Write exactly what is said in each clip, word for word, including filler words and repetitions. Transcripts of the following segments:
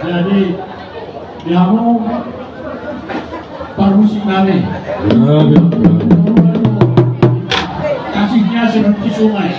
Jadi, di hamu parmusik nami. Kasihnya seperti sungai.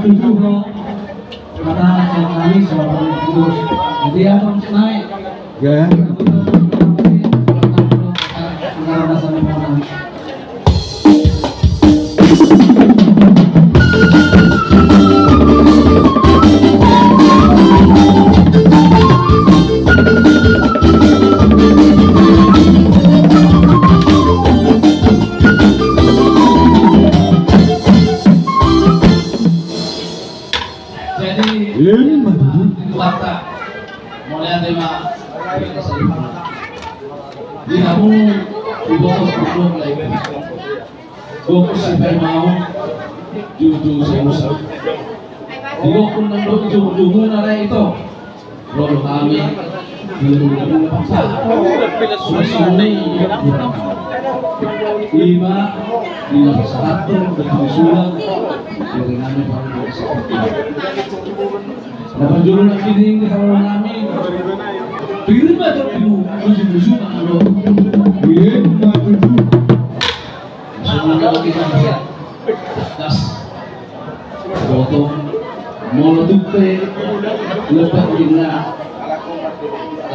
Tujuh, bro. Kata sama kami, sama kami terus. Jadi, apa maksudnya? Ya. Jadi, ini mah dulu. Mauliate ma. Di hamu, di bawah pondok lain. Gokun si Paimao, jujung si Musa. Di gokun nang do jujung na lain ito. Lalu kami, di rumah paksa. Susun ni, ima, ima pasahaton, betul sulang. Jadi kami paling. Na parjolo na kini di hamu nami. Pir ma tu di mu, tujuh tujuh ma lo. Iya, ma tujuh. Semua kita bisa. Das. Potong. Molo tupe. Lepas dina.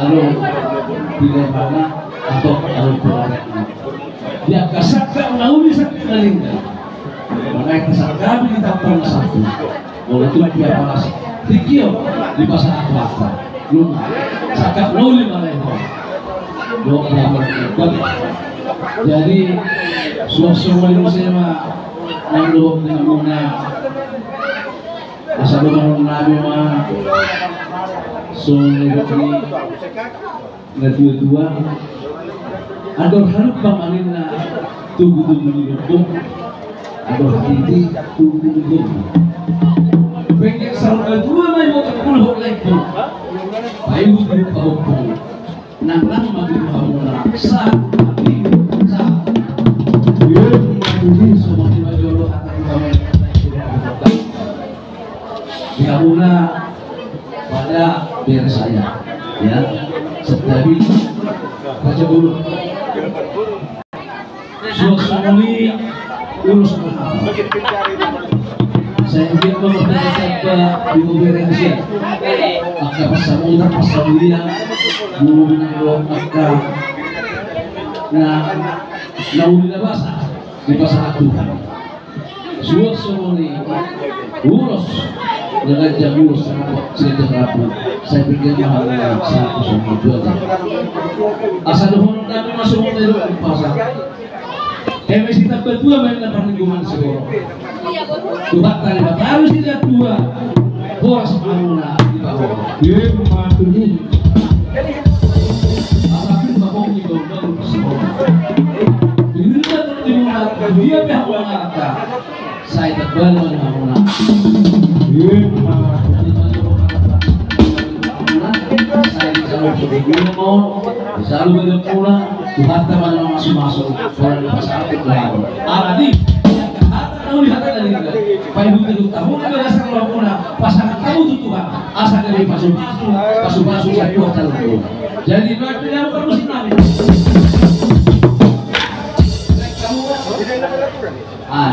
Alo. Di mana? Atau alo. Di angka sangkap na uli sangkap na lingga. Maka itu sangkap di tampang satu. Molo tu dia palas. Tingki o, di pasar apa? Luma. Sangkap na uli mana itu? Dua puluh delapan. Jadi, suas semua di musim mah. Nang dua puluh lima. Asa dua puluh lima. Sungguh ini. Na tua-tua, andor halumpang ma ninna tugu-tugu ni lombu, andor hatiti tugu-tugu. Pengke saur matua ma iboto pulhut laengku, paihut-ihut pahompu, nang-nang ma tutu hamuna, sa, ati, sa. Iya, ma tutu. Songon i ma jolo hata ni hamuna. Di hamuna pada bere saya, ya, santabi, baca dulu. Suasana ni ulos apa? Saya ingat memperhatikan di bere saya. Angka pasamuda, pasamuda, mulu angka na, na uli na basa di pasahat Tuhan. Suasana ni ulos, na ganjang ulos, sehingga rapu. Saya pikir mahal seratus sama dua jam. Asa dohonon nami masuk ke dalam pasar. Kami sitamba tua main na parlinggoman sekolah. Tuhan tadi baru sitamba tua. Horas hamuna di bawah. Iya, ma tutu. Asa pun bakong di bawah, baru sekolah. Di rumah tuh di rumah, dia pihak orang Arab. Sai tebal ma hamuna. Sai jalo sodinguna ma on, jalo bagaimana, Tuhanta ma na masu-masu, pola na pasarapit dohot. Alani, hata na uli hata na lingga, paihut-ihut hamuna bagasan rohamuna, pasahat hamu tu Tuhan, asa gabe pasu-pasu, pasu-pasu sian Tuhan jalo. Jadi, nuaeng pe di hamu parmusik nami. Ah.